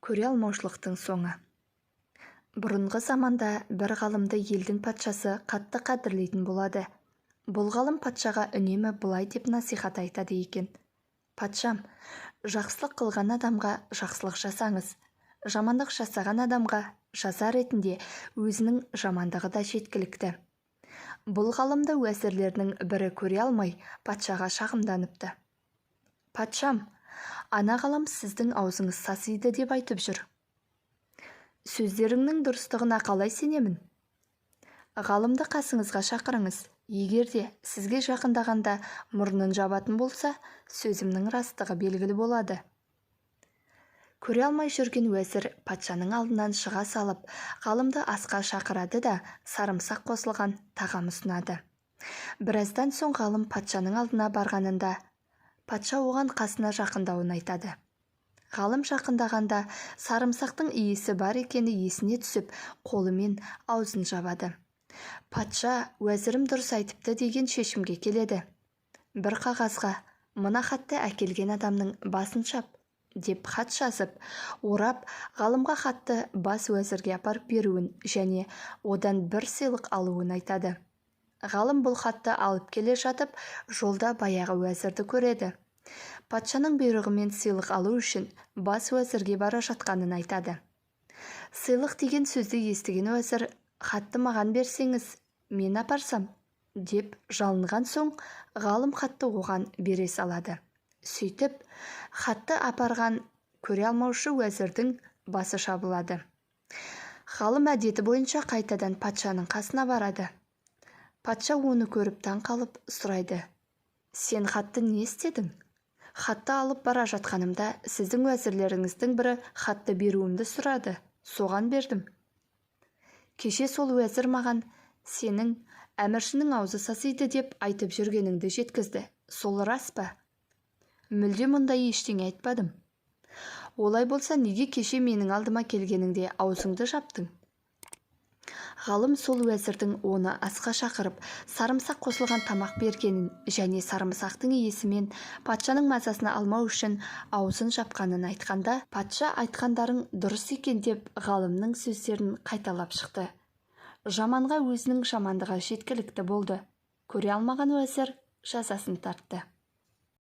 Көре алмаушылықтың соңы. Бұрынғы заманда бір ғалымды елдің патшасы қатты қадірлейтін болады. Бұл ғалым патшаға үнемі былай деп насихат айтады екен: «Патшам, жақсылық қылған адамға жақсылық жасаңыз, жамандық жасаған адамға жаза ретінде өзінің жамандығы да жеткілікті». Бұл ғалымды уәзірлерінің бірі көре алмай, патшаға шағымданыпты: «Патшам, ана ғалым сіздің аузыңыз сасиды деп айтып жүр». «Сөздеріңнің дұрыстығына қалай сенемін?» «Ғалымды қасыңызға шақырыңыз. Егер де сізге жақындағанда мұрнын жабатын болса, сөзімнің растығы белгілі болады». Көре алмай жүрген уәзір патшаның алдынан шыға салып, ғалымды асқа шақырады да, сарымсақ қосылған тағам ұсынады. Біраздан соң ғалым патшаның алдына барғанында, патша оған қасына жақындауын айтады. Ғалым жақындағанда сарымсақтың иісі бар екені есіне түсіп, қолымен аузын жабады. Патша уәзірім дұрыс айтыпты деген шешімге келеді. Бір қағазға «Мына хатты әкелген адамның басын шап» деп хат жазып, орап, ғалымға хатты бас уәзірге апарып беруін және одан бір сыйлық алуын айтады. Ғалым бұл хатты алып келе жатып, жолда баяғы уәзірді көреді. Патшаның бұйрығымен сыйлық алу үшін бас уәзірге бара жатқанын айтады. Сыйлық деген сөзді естіген уәзір: «Хатты маған берсеңіз, мен апарсам», – деп жалынған соң, ғалым хатты оған бере салады. Сөйтіп, хатты апарған көре алмаушы уәзірдің басы шабылады. Ғалым әдеті бойынша қайтадан патшаның қасына барады. Патша оны көріп таң қалып, сұрайды: «Сен хатты не істедің?» «Хатты алып бара жатқанымда сіздің уәзірлеріңіздің бірі хатты беруімді сұрады, соған бердім». «Кеше сол уәзір маған сенің әміршінің аузы сасиды деп айтып жүргеніңді жеткізді. Сол рас па?» «Мүлде мұндай ештеңе айтпадым». «Олай болса, неге кеше менің алдыма келгеніңде аузыңды жаптың?» Ғалым сол уәзірдің оны асқа шақырып, сарымсақ қосылған тамақ бергенін және сарымсақтың иісімен патшаның мазасын алмау үшін аузын жапқанын айтқанда, патша «Айтқандарың дұрыс екен» деп ғалымның сөздерін қайталап шықты. Жаманға өзінің жамандығы жеткілікті болды. Көре алмаған уәзір жазасын тартты.